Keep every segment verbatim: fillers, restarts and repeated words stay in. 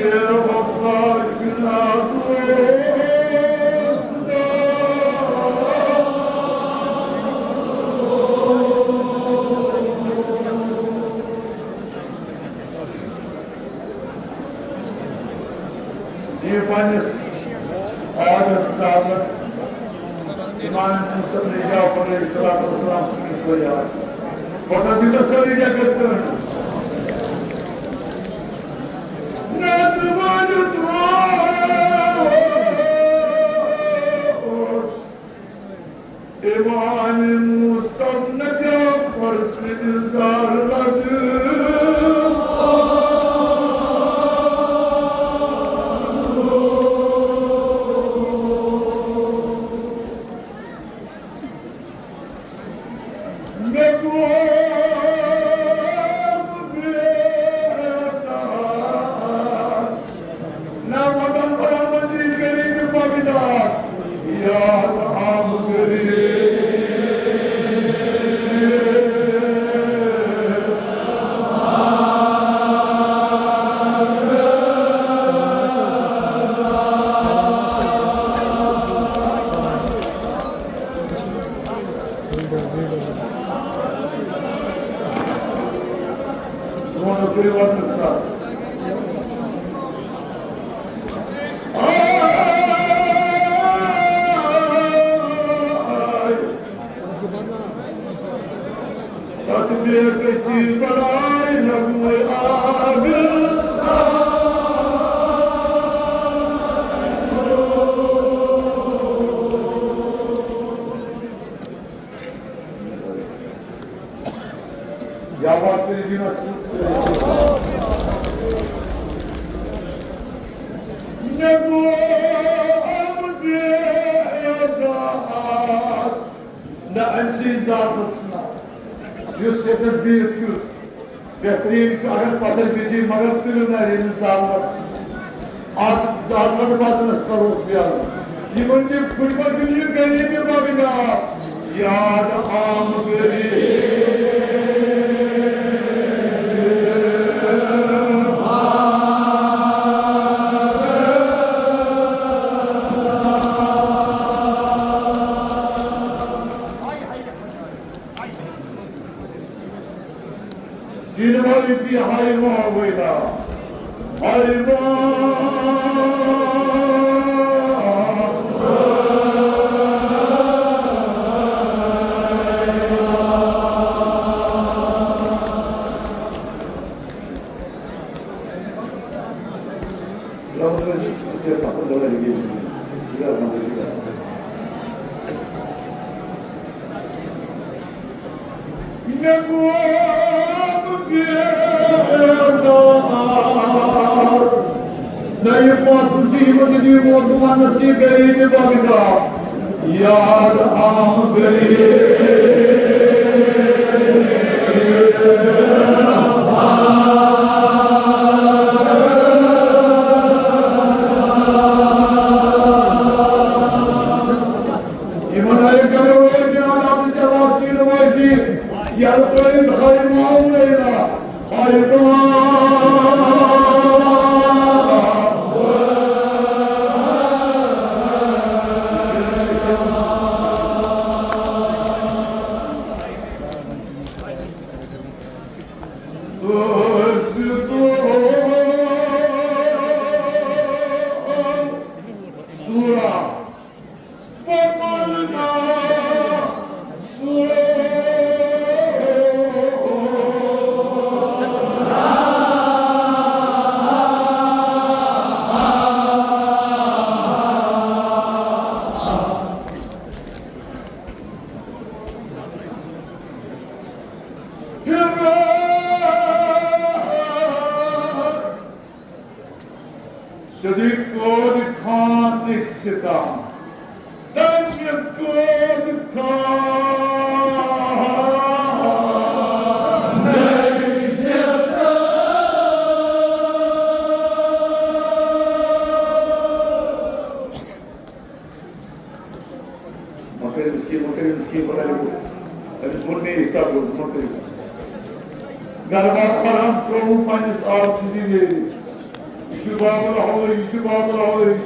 وفا چھُنہٕ دوستو۔ یہِ پننِس آغس ساتھ امام موسیٰ بن جعفر علیہ الصلوۃ والسلام سٕنٛدِ فریاد۔ پتہ دِتہ سٲری جگہ سٲنۍ۔ نتہٕ وجد اوس امام موسیٰ بن جعفر سٕنٛدِ زالہٕ لدٕ۔ مےٚ گوٚو بے عقل۔ نہ وطن پرور منٛز یہِ غریٖبی بغداد یاد آو غریٖب۔ برونٛٹھ کٔرِو وۄنۍ سا۔ آے۔ تَتھ بے کسی بلاے لگوے آگ۔ یا آواز کٔرِو دِنَس۔ مےٚ گوٚو بے عقل۔ نہ، أمۍ سٕے زالَس نہ۔ یُس ییٚتٮ۪س بِہِتھ چھُ، بہتریٖن چھُ، اگر پَتھَر بِہِتھ، مگر تُلِو نہ أمِس زالَس۔ اَتھ زالَس بدنَس کَروس یَلہٕ۔ یِمَن تہِ پھٕٹمَتٮ۪ن یہِ غریٖبی بغداد یاد آم غریٖب۔ سینہٕ وٲلۍ تہِ ہاے واہ وٲلا، ہاے واہ۔ نہ، یہِ پتھ چھُ یِمن تہِ ووت بہٕ وننس یہِ غریٖبی بغداد۔ یاد آم غریٖب۔ یِمن آیہِ کرو أسۍ جان عبد الجبار سیٖنہٕ وٲلۍ تہِ، یَلہٕ ترٲوِتھ ہاے ماولینا، ہاے ماولینا۔ سورہ۔ صدیق قٲدِ خانٕکۍ ستم، تمہِ قٲدِ خانٕکۍ ستم۔ مہ کٔرِو أمِس کینٛہہ، مہ کٔرِو أمِس کینٛہہ، بہٕ کَرٕ یہِ۔ أمِس ووٚن مےٚ یہِ stop گوٚو، ژٕ مہ کٔرِو۔ گرٕ بار آرام ترٛووُکھ پنٛنِس آبہٕ سٕنٛزِ ویرِ۔ یہِ چھُ باب الحوٲیی، یہِ چھُ باب الحوٲیی۔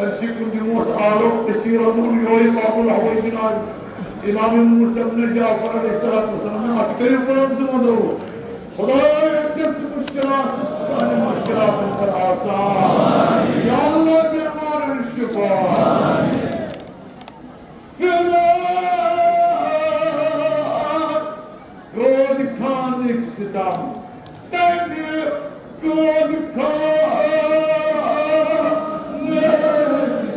أمۍ سٕے کُن دِموس آلو تٔسی رَنُن، یِہوٚے باب الحوٲیی جناب۔ امام موسیٰ ابن جعفر علیہ الصلوۃ والسلام، اَتھ کٔرِو بلند زٕ وَنو۔ خدایا، یۄس یۄس مُشکِلات چھِ، سانٮ۪ن مُشکِلاتَن کر آسان۔ یا اللہ، بیمارَن شفا۔ پرٛٲرۍ رود خانٕکۍ ستم، تمہِ رود خانٕکۍ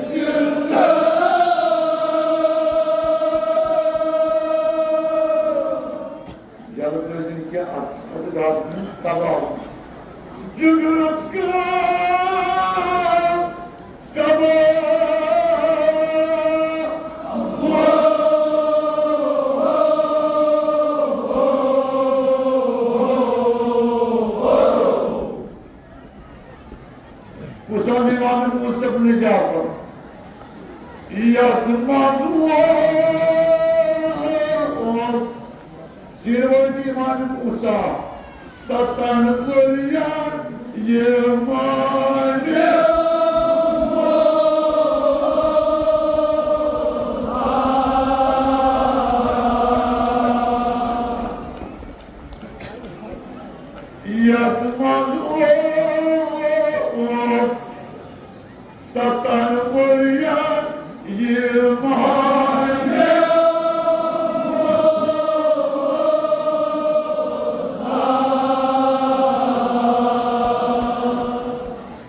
ستم۔ یلہٕ ترٲوزِن کینٛہہ، اتھ چھُ خۄدٕ داد دیُن تباہ۔ جُگرس کر تباہ۔ کُس حظ امام موسیٰ ابن جعفر؟ یتھ منٛز اوس سیٖروٲدی امام موسیٰ ستن ؤرین یہِ مانہِ۔ یتھ منٛز اوس ستن ؤرین یہِ مانہِ۔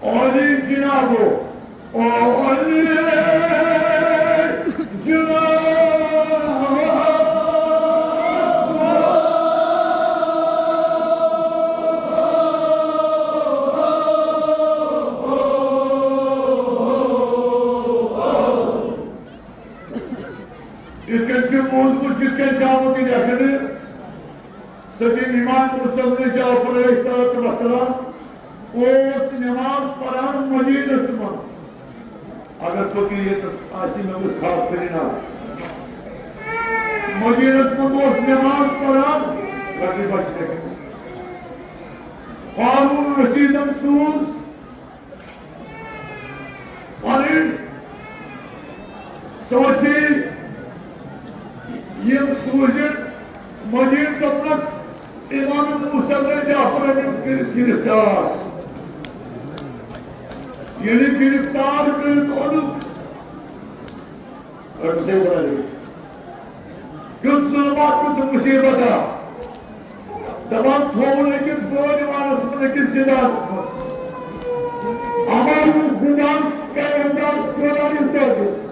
علی جنابو، او علی جنابو۔ یِتھ کٔنۍ چھُ بوٗزمُت، یِتھ کٔنۍ چھُ آمُت یہِ لیکھنہٕ، سیدنا امام موسیٰ ابن جعفر علیہ الصلوۃ والسلام اوس نماز پران مدینس منٛز۔ اگر فقیریتس آسہِ، مےٚ گوٚژھ خاص کٔرِتھ ناو۔ مدینس منٛز اوس نماز پران، لۄکٹہِ بچہِ تہِ۔ ہارون رشیدن سوٗز پنٕنۍ سٲتھی یِم سوٗزِتھ مدیٖنہٕ، دوٚپنَکھ، امام موسیٰ ابن جعفر أنِو کٔرِتھ گِرفتار۔ ییٚلہِ گِرفتار کٔرِتھ اوٚنُکھ، رۄبہِ سۭتۍ بنٲوِتھ۔ کیُتھ ظُلما، کیُتھ مُصیٖبتا۔ دَپان تھووُن أکِس بٲدِوانَس منٛز، أکِس زِندانَس منٛز۔ اَمَر زِندان قٲیِم دار سوران یُس دٲخِل۔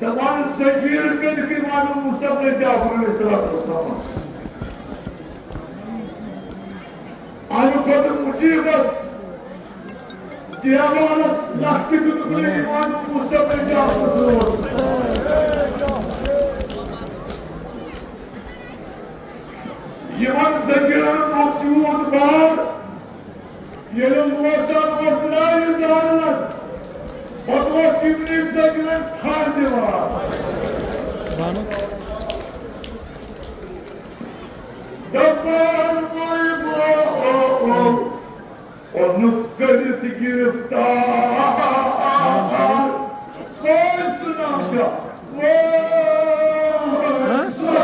دَپان زنجیٖر کٔرِتھ امام موسیٰ ابن جعفر علیہ الصلوۃ والسلامَس۔ اَمہِ کھۄتہٕ مُصیٖبت دیوالس لَکھٕ تہِ دیُتُکھ نہٕ امام موسیٰ ابن جعفرس روزنس۔ یِمن زنجیٖرن اوس یوٗت بار، ییٚلہِ لوزان اوس نارِ زالان، پتہٕ اوس یِمنٕے زنجیٖرن تھل دِوان۔ دَپان وۄنۍ گوٚو اوٚنُکھ کٔرِتھ گِرفتار۔ وٲے سُہ ناچا، وٲے سُہ۔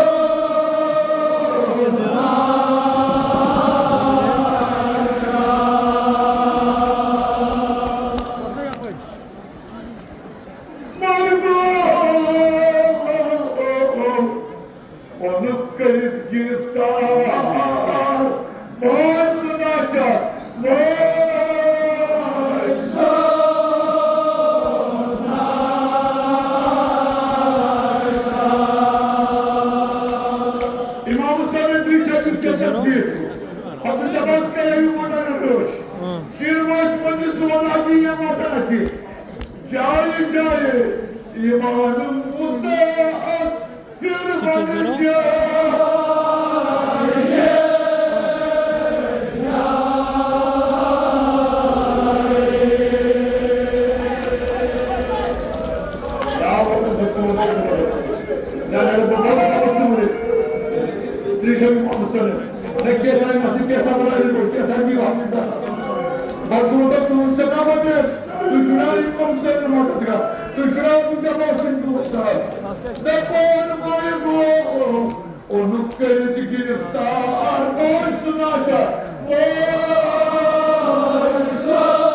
مگر گوٚو اوٚنُکھ کٔرِتھ گِرفتار، وٲے سُہ ناچا، وٲے سُہ۔ امام حسین ریشہ یُس ییٚتٮ۪س بِہِتھ چھُ، حضرت عباس کیٛاہ یہِ وَنان رٲچھ؟ سیٖر وٲتۍ پنٛجہِ زُوَن اَتہِ یا مَسَن اَتہِ۔ جایہِ جایہِ امام موسیٰ ٲس۔ اَسہِ ووٚن تۄہہِ تُہُنٛد سٮ۪ٹھاہ مدد۔ تُہۍ چھِو نا یِم کَمسَن مددگار؟ تُہۍ چھِو نا یِم دَپان سٕنٛدۍ دوستار؟ دَپان ماے گوٚو، اوٚنُکھ کٔرِتھ گِرفتار، وٲے سُہ ناچار، وٲے سُہ۔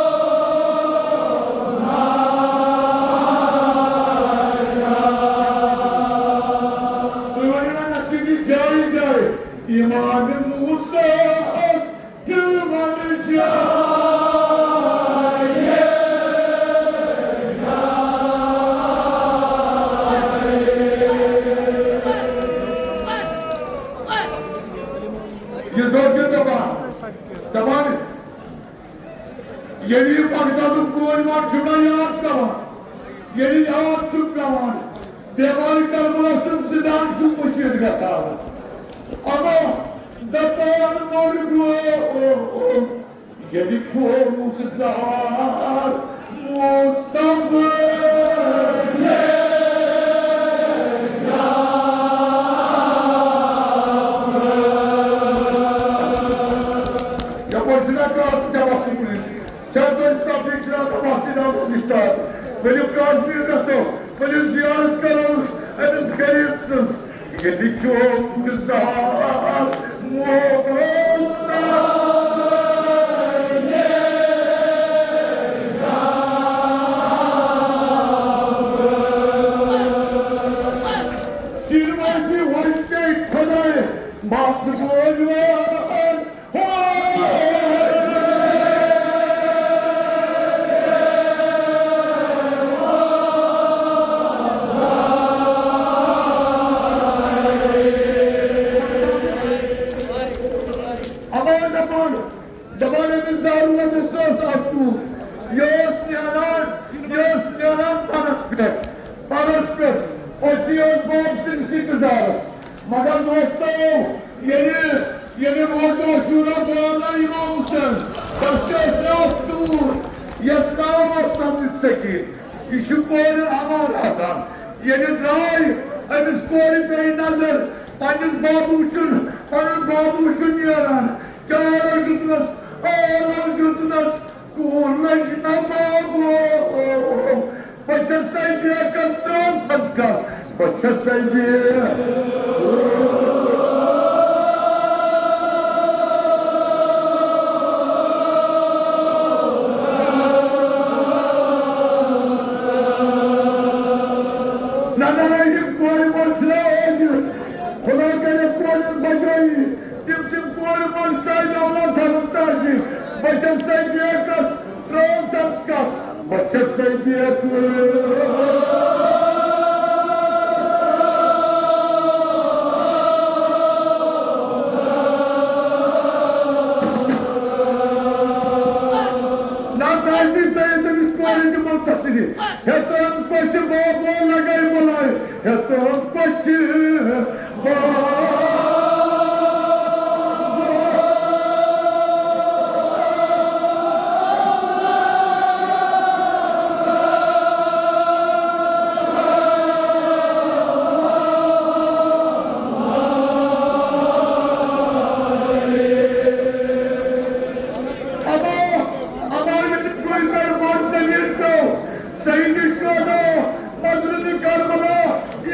تُہۍ ؤنِو نا، نصیٖبی جایہِ جایہِ، ایمان موسیٰ ٲس تِمن جایہِ۔ یہِ زٲژ کیٛاہ دَپان؟ دَپان، ییٚلہِ یہِ بغدادُک قٲلۍ ماجہِ چھُ مےٚ یاد پٮ۪وان، ییٚلہِ یاد چھُ پٮ۪وان، دیوان کربلا سُنٛد زِندان چھُ مٔشیٖد گژھان۔ اما دَپان مور گوٚو، ییٚلہِ کھووُکھ زار موسم۔ یپٲرۍ چھُنہ کتھ تہِ وَسُن کُنہِ۔ چندن تفریح چھُنہ تہٕ وَسُن آمُت اِستاد۔ ؤلِو کاظمیر گژھو، ؤلِو زیارت کرو أمِس غریٖب سٕنٛز۔ ییٚتہِ چھُ اِنتظار موسم۔ سیٖنوٲسی وۄنۍ ژےٚ خۄداے، مَتھ بوزوان۔ اَوَے دَپان، دَپان أمِس دارُلَدَس ٲس اَکھ کوٗر، یہِ اوس نیران، یہِ اوس نیران پَرَس پٮ۪ٹھ، پَرَس پٮ۪ٹھ، أتھی اوس باب سٕنٛدِس اِنتظارَس۔ مگر دوستو، ییٚلہِ، ییٚلہِ روزٕ عاشورہ درٛاو نا امام حسین، تَس چھِ اَسہِ راتھ ژوٗر، یَس ناو اوس سَمجِتھ سکیٖن۔ یہِ چھُ کورِ اَمار آسان۔ ییٚلہِ درٛاے أمِس کورِ پیٚیہِ نظر، پنٛنِس بابہٕ وٕچھُن، پَنُن بابہٕ وٕچھُن نیران۔ کیٛاہ آلَو دیُتنَس، آلَو دیُتنَس، کوٗر لٔج نہ بابو۔ بہٕ چھَسَے بیکَس ترٛٲوتھَس کَس، بہٕ چھَسَے بے۔ نہ، نہ، نہ، یہِ کورِ وول چھُنہ عٲجِز۔ خۄدا کَرِ کورِ بَچٲیی۔ تِم، تِم کورِ وٲلۍ ساے دولت تھاوُن تاجہِ۔ بہٕ چھَسَے بیکَس ترٛٲوتھَس کَس، بہٕ چھَسَے بیکَس۔ نہ تاجہِ، تۄہہِ تٔمِس کورِ دِمو تسلی۔ ہیٚتہٕ ہن کۄچھِ بابو لگے بُلاے، ہیٚتہٕ ہن کۄچھِ بابو۔ اما، اما ییٚتہِ کُلۍ پٮ۪ٹھ بۄن زٔمیٖن پیوٚو، سید شہدا، مظلوم کربلا،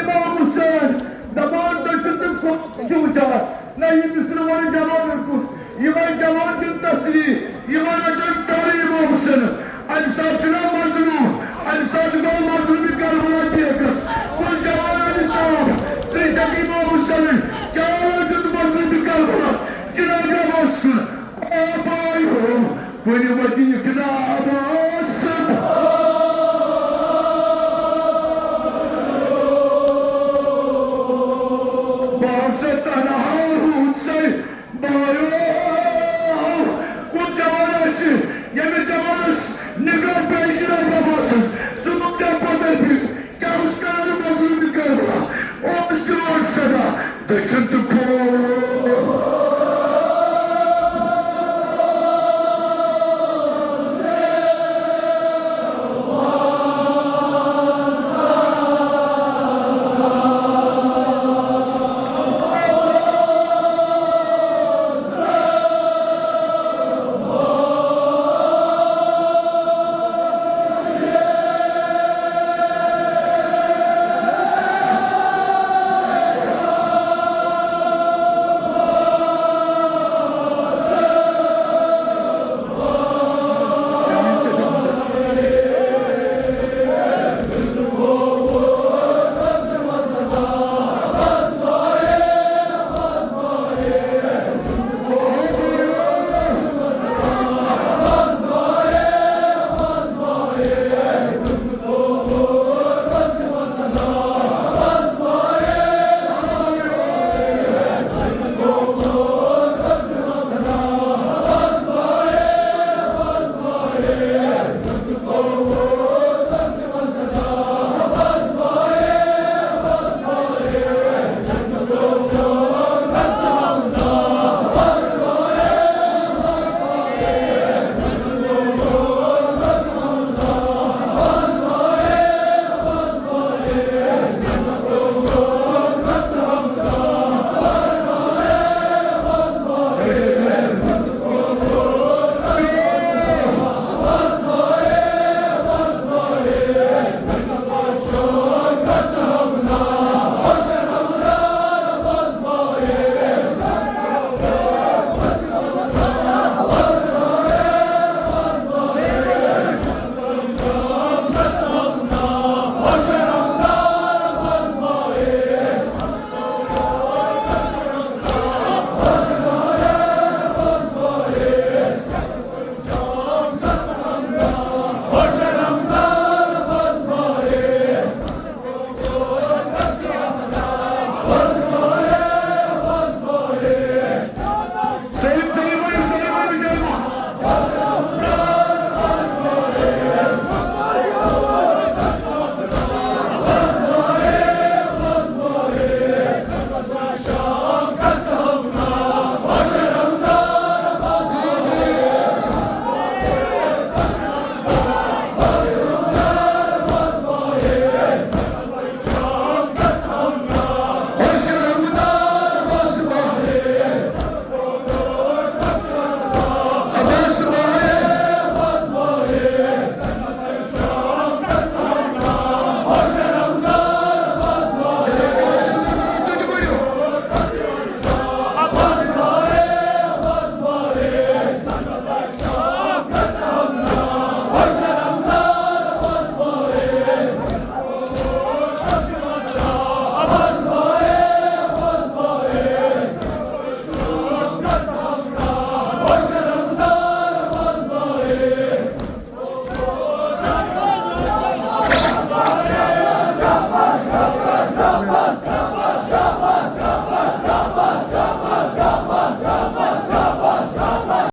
امام حسین، دپان تُہۍ چھِو تِم کُلۍ وٕچھان۔ نہ، یہِ مِصرٕ وَنہٕ جوانَن کُن۔ یِمَے جوان دیُن تسلی، یِمَن رَٹَن تارٕ امام حسینَس۔ اَمہِ ساتہٕ چھُنہ مظلوم، اَمہِ ساتہٕ گوٚو مظلوم کربلا بیکَس۔ کُل جوان اَنہِ تاب، تُہۍ چھَکھ امام حسین، کیٛاہ دیُت مظلوم کربلا جناب عباس کُن؟ آبایو، کُنہِ وَتہِ یہِ جناب عباس۔ بہٕ ہسا تنہا روٗد سَے بایو، کُس جوان آسہِ، ییٚمِس جوانَس نگاہ پیٚیہِ جناب عباسَس، سُہ دُنیا پَتَر پیٚیہِ، کیٛاہ اوس کران مظلوم کربلا؟ اوس دِوان صدا، دٔچھُن تہٕ